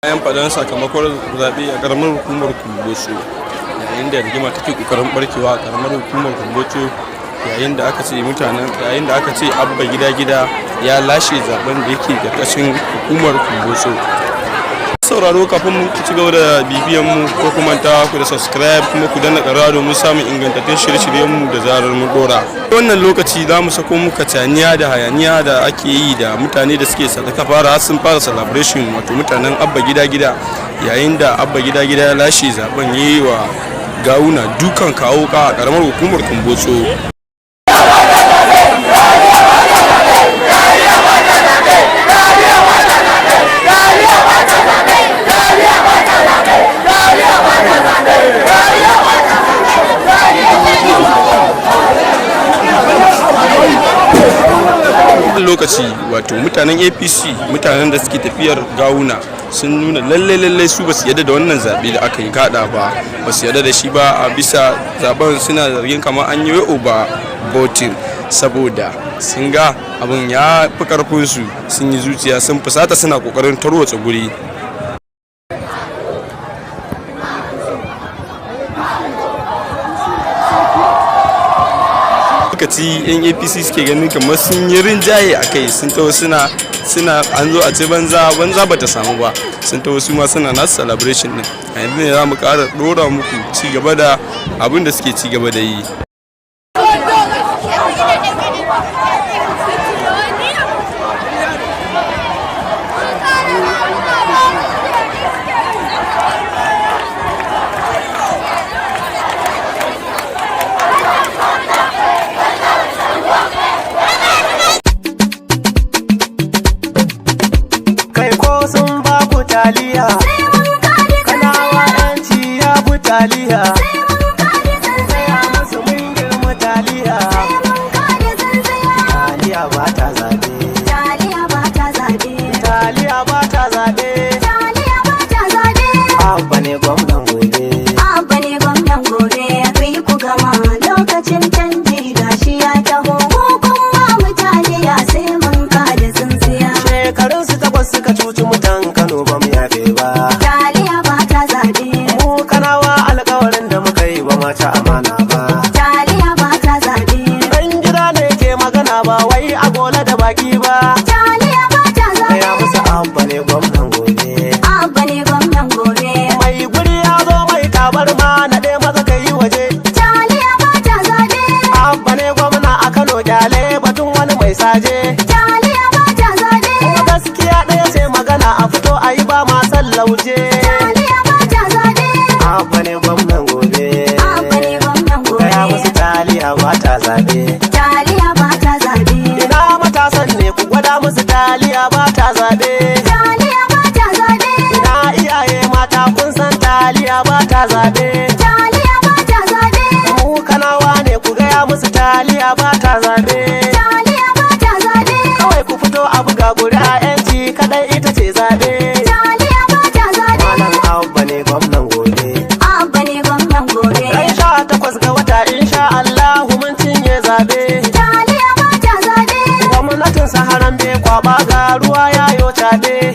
Bayan faɗan sakamakon zaɓe a ƙaramar hukumar Kumbotso, yayin da rigima take ƙoƙarin barkewa a ƙaramar hukumar Kumbotso, yayin da aka ce Abba Gida Gida ya lashe zaben da yake ƙarƙashin hukumar Kumbotso. Sauraro, kafin mu ci gaba da bibiyan mu, ko kuma ta ku da subscribe kuma ku danna ƙararrawa domin samun ingantattun shirye-shiryen mu da zarar mun dora. Wannan lokaci za mu sako muka taniya da hayaniya da ake yi da mutane da suke sadaka fara sun fara celebration, wato mutanen Abba Gida Gida, yayin da Abba Gida Gida ya lashe zaben, yi wa Gawuna dukan kawo ka a karamar hukumar Kumbotso. Lokaci wato mutanen APC, mutanen da suke tafiyar Gawuna, sun nuna lalle lalle su ba su yarda da wannan zaɓe da aka yi kada ba, ba su yarda da shi ba. A bisa zaben suna zargin kamar an yi over voting, saboda sun ga abin ya fi karfinsu, sun yi zuciya, sun fusata, suna kokarin tarwatsa guri. Lokaci yan APC suke ganin kamar sun yi rinjaye a kai, sun taho suna an zo a ci banza banza bata samu ba, sun taho su ma suna nasu celebration din. A yanzu ne za mu ƙara ɗora muku ci gaba da abin da suke ci gaba da yi. Kai, ko sun ba ku taliya, Kanawa, yanci ya fi taliya. Gaya musu mun girma taliya. Taliya ba ta zabe. Taliya ba ta zabe. Taliya ba ta zabe. Taliya ba ta zabe. Abba ne gwamnan gobe. Abba ne gwamnan gobe. Ku yi ku gama, lokacin canji gashi ya taho. Ko kun ba mu taliya, sai mun kada tsintsiya. Shekarun su 8 suka cuci mutan Kano, ba mu yafe ba. Taliya ba ta zabe. Mu Kanawa, alkawarin da muka yi, ba ma ci amana ba. Taliya ba ta zabe. Dan gida ne ke magana, ba wai a gola da baki ba. Taliya ba ta Gaya zabe. musu Abba ne gwamnan gobe. Abba ne gwamnan gobe. Mai guri ya zo, mai tabarma naɗe, maza ka yi waje. Taliya ba ta zabe. Abba ne gwamna a Kano, kyale batun wani mai saje. Taliya ba ta zabe. Kuma gaskiya ɗaya sai magana a fito a yi, ba ma san lauje. Taliya ba ta zabe. Abba ne gwamnan gobe. Abba ne gwamnan gobe. Gaya musu taliya ba ta zabe. Taliya ba ta zabe. Ina matasan ne? Ku gwada musu taliya ba ta zabe. Taliya ba ta zabe. Ina iyaye mata? Kun san taliya ba ta zabe. Taliya ba ta zabe. Mu Kanawa ne, ku gaya musu taliya ba ta zabe. Taliya ba ta zabe. Kawai ku fito a buga ƙuri'a, yanci kadai ita ce zabe. Taliya ba ta zabe. Malam Abba ne gwamnan gobe. Abba ne gwamnan gobe. Ran 18 ga wata, insha Allahu, mun cinye zabe. Taliya ba ta zabe. Gwamnatin Saharan bai kwaba ga ruwa yayo cabe.